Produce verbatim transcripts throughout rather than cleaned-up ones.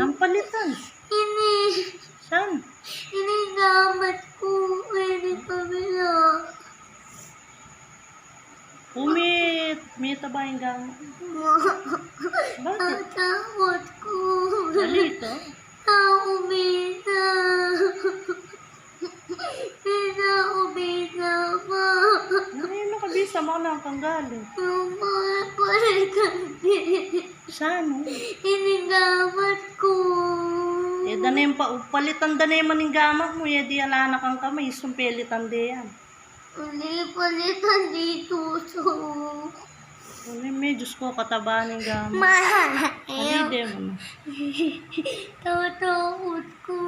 Ang palitan. Ini. San? Ini gamat ku, ini kabila. Umit, may taba ing gamat. Bakit? Tatakut ku. Dali ito. Naubisa. Naubisa, ma. Ano yung nakabisa mo na ang kanggali? Yung mga palitan. Saan? Ini gamat ku. E, dane pa, palitan dane man ing gamat mu, e, di ala na kang kamay, isung pelitan de yan. Ini palitan di tusok. Ano yung medyos ko, kataba ning gamat. Ma, ali, ayaw. De mo na. Tatakut ku.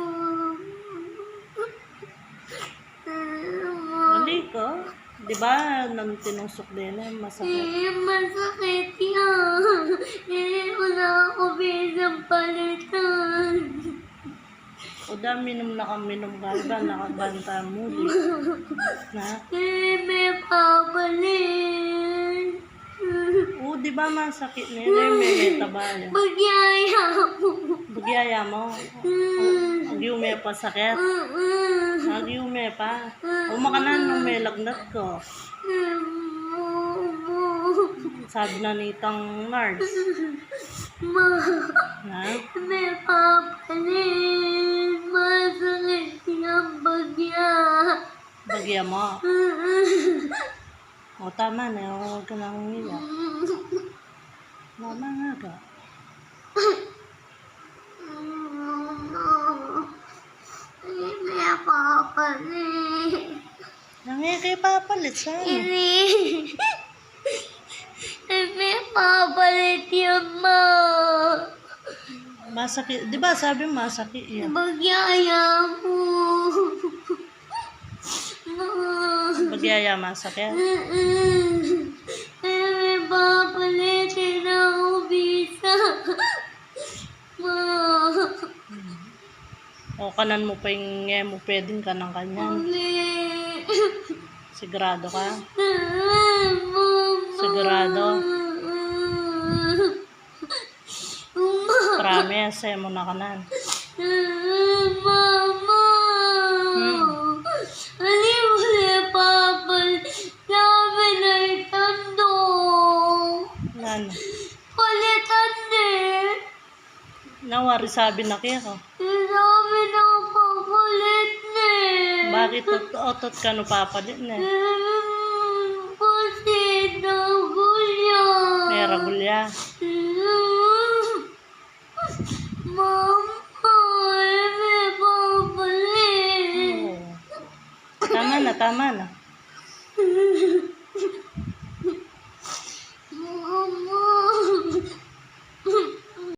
Ano? Ali ko. Di ba, nung tinusok din, e, masakit? E, masakit yan. E, wala ku bisang palitan. O da, minum na kang minum ka, iba, nakabanta mu, di. Na? E, me papalit. O, di ba, masakit na yan, e, me, me taba yan. Bagyaya mu. Bagyaya mu? Mm. Agyu me pa sakit? Mm-mm. Agyu me pa? Mm-mm. O, makanan nung me lagnat ko. Mm-mm. Sabi na nitang nurse. Ma, ha? Me papalit, masakit yang bagya. Bagya mu? Mm-mm. O, tama na, huwag ka nang umiyak. Mm. Tama na ka. Mm. Ini me papalit. Nang e ke papalit, saan? Ini. Ini me papalit yan, ma. Masakit, di ba sabi mo masakit yan? Bagyaya mu. Ma. Bagyaya masakit? Mm-mm. Ini me papalit, naubisa. Ma. O, kanan mu pa ing e mu pwedeng kanan kanyan. Uli. Sigurado ka? Mama. Sigurado? Mama. Promise, e mu na kanan. Mama. Hmm. Ali, uli, papa. Sabi na itando. Nanu? Palitan ne. Nawari sabi na keka. Sabi na papalit ne. Bakit ot-, otot ka no papalit ne? Mm, kasi ragulya. May ragulya. Mm. Mama, e me papalit. Oo. Tama na, tama na.